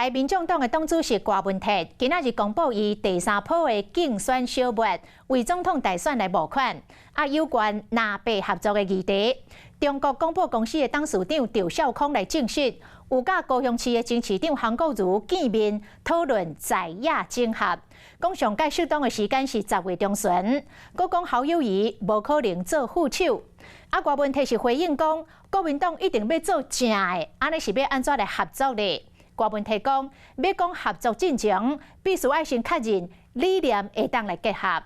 來民眾黨的黨主席郭文鐵今仔日公布伊第三波的競選小物，為總統大選來募款。啊，有關藍白合作的議題，中國廣播公司的董事長趙少康來證實，有佮高雄市的前市長韓國瑜見面討論在野整合，講上蓋適當的時間是10月中旬。閣講侯友宜無可能做副手。啊，郭文鐵是回應講，國民黨一定欲做正的，按呢是欲按怎來合作咧？郭文鐵講，欲講合作進程，必須愛先確認理念會當來結合。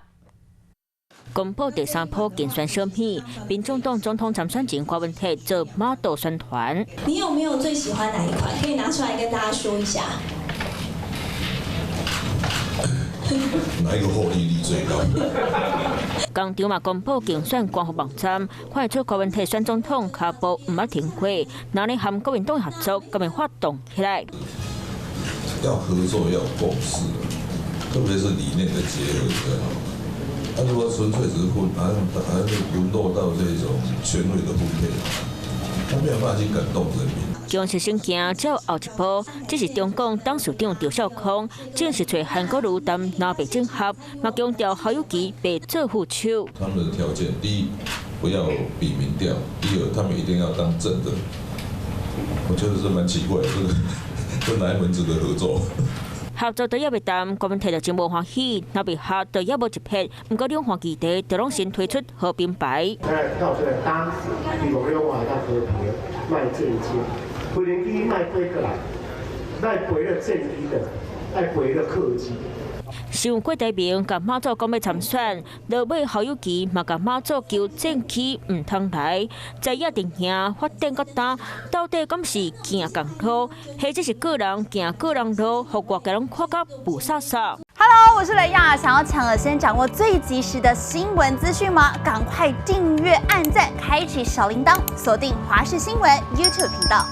公布第三波競選小物，民眾黨總統參選人郭文鐵做媽祖宣傳。你有沒有最喜歡哪一款？可以拿出來跟大家說一下。哪一個獲利率最高？工場嘛公布競選官方網站，看得出郭文鐵選總統跤步毋捌停過，若咧和國民黨合作，敢會發動起來。要合作要有共識，特別是理念的結合，知道嗎？那如果純粹只是混，好像好像淪落到這種權位的分配，他沒有辦法去感動人民。強勢先行，才有後一步。這是中廣董事長趙少康正式揣韓國瑜談藍白整合，嘛強調侯友宜袂做副手。他們的條件，第一不要比民調，第二他們一定要當正的。我覺得這蠻奇怪，這哪一門子的合作？合作都猶未談，郭文鐵就真無歡喜，若未合就猶無一撇。毋過兩岸議題就攏先推出和平牌。跳出來打死，希望兩岸會當和平，莫戰爭。飛行機莫飛過來，莫飛了戰機的，愛飛了客機。上郭台銘共媽祖講欲參選，落尾侯友宜嘛共媽祖求戰機毋通來，在野陣營發展到今，到底敢是行仝路，或者是個人行個人路，予外界攏看甲霧煞煞。 Hello，我是雷亞，想要搶先掌握最及時的新聞資訊嗎？趕快訂閱、按讚、開啟小鈴鐺，鎖定華視新聞 YouTube 頻道。